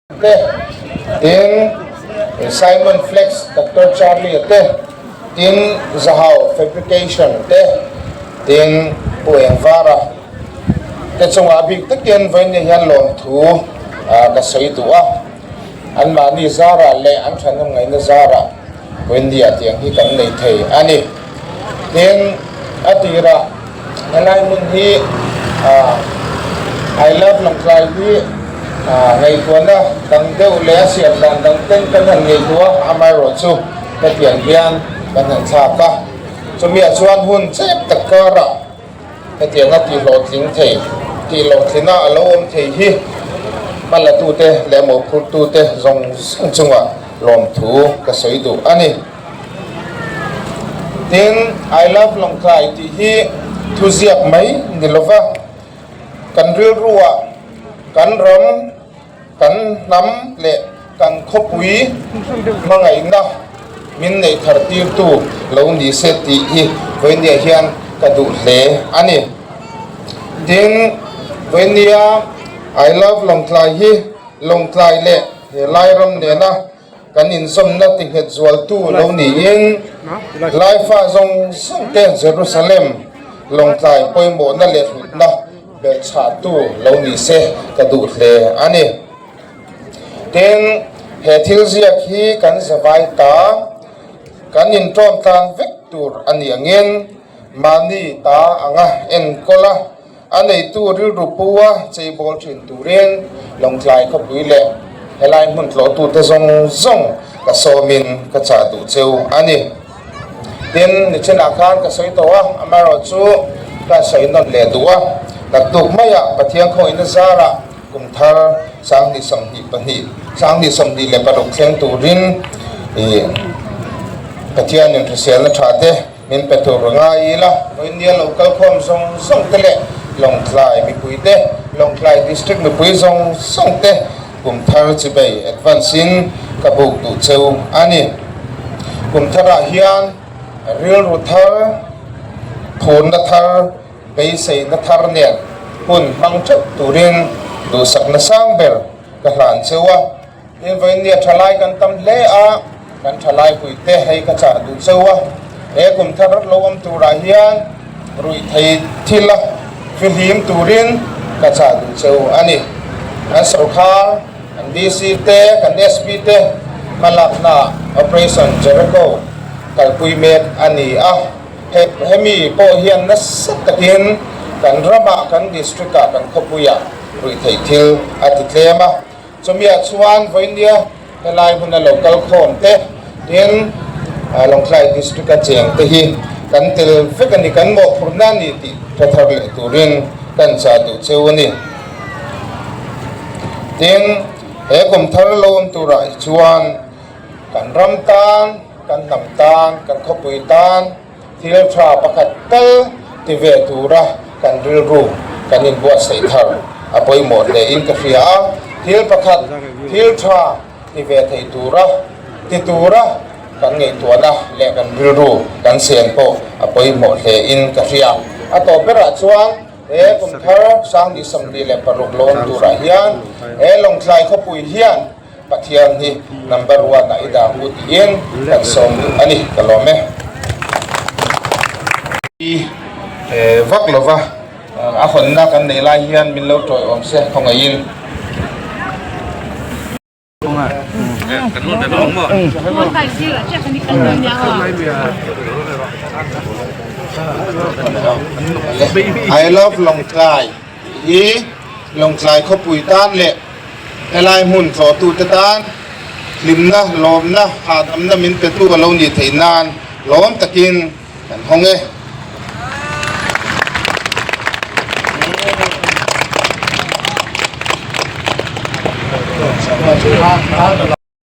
Te, tin Simon Flex, Doctor Charlie te, tin Zahau Fabrication te, tin Pu Engvara te chungah bik takin vawiin hian lawmthu ka sawi duh a. Anmahni zarah leh an thahnem ngaihna zarah vawiin tiang hi kan nei thei a ni. Tin, a tirah helai hmun hi I love Lawngtlai hi ngaihtuahna dang deuh leh a siam dan dang ten kan han ngaihtuah a, amaherawhchu hetiang hian kan han thlak a. Chumiah chuan hun chep tak karah Hetianga tihhlawhtling thei, tihhlawhtlina a lo awm thei hi hmalatute leh mawhphurtute zawng zawng chunga lawmthu ka sawi duh a ni. Tin, I love Lawngtlai tih hi thuziak mai ni lova, kan rilruah kan ram, kan hnam leh kan khawpui hmangaihna min neih thar tirtu lo ni se tih hi vawinia hian ka duh hle a ni. Tin, vawinia I love Lawngtlai hi Lawngtlai leh he Lairam nena kan inzawmna tinghet zualtu lo niin Laifa zawng zawng te Jerusalem Lawngtlai pawimawhna leh hlutna Belhchhahtu lo ni se ka duh hle a ni. Tin, he thil ziak hi kan zavai ta, kan inṭawm tlan vek tur a ni angin mahni ta anga enkawl a, a neitu rilru pua cheibawl ṭhin turin Lawngtlai khawpui leh helai hmun tlawhtute zawng zawng ka sawmin ka chah duh cheu a ni. Tin, nichinah khan ka sawi tawh a, amaherawhchu ka sawi nawn leh duh a, naktuk maiah Pathian khawngihna zarah kum thar 2022, 2026 thleng turin ih Pathianin hriselna tha te min pe tur ngai ila, vawinia lo kalkhawm zawng zawng te leh Lawngtlai mipui te, Lawngtlai District mipui zawng zawng te Kum thar chibei advance in ka buk duh cheu a ni. Kum tharah hian rilru thar, phurna thar, beiseina thar nen hun hmang theuh turin duhsakna sang ber ka hlan cheu a. Tin, vawinia thalai kan tam hle a, kan thalai puite hei ka chah duh cheu a. He kum thar lo awm turah hian ruih thei thil a fihlim turin ka chah duh cheu a ni. Kan sorkar, kan DC te, kan SP te hmalakna Operation Jericho kalpui mek a ni a. He hemi pawh hian nasa takin kan ramah, kan district-ah, kan khawpuiah ruih theih thil a ti tlem a. Chumiah chuan vawinia helai hmuna lo kal khawm te tin Lawngtlai District a cheng te hi kan tel vek a ni, kan mawhphurhna a ni tih tha thar leh turin kan chah duh cheu a ni. Tin, he kum thar lo awm turah hi chuan kan ram tan, kan hnam tan, kan khawpui tan thil tha pakhat tal ti ve tura kan rilru kan inbuatsaih thar a pawimawh hle in ka hria a, thil pakhat thil tha ti ve thei tura ti tura kan ngaihtuahna leh kan rilru kan sen pawh a pawimawh hle in ka hria. A tawp berah chuan he kum thar 2026 lo awm turah hian he Lawngtlai khawpui hian Pathian hi number one ah i dah hu tiin kan sawm duh a ni, ka lawm e. I vak lova a hawnna kan nei lai hian min lo tawiawm se khawngaihin. I love Lawngtlai hi Lawngtlai khawpui tan leh helai hmun tlawhtute tan hlimna, lawmna, hahdamna min petu a lo nih theih nan lawm takin kan hawng e.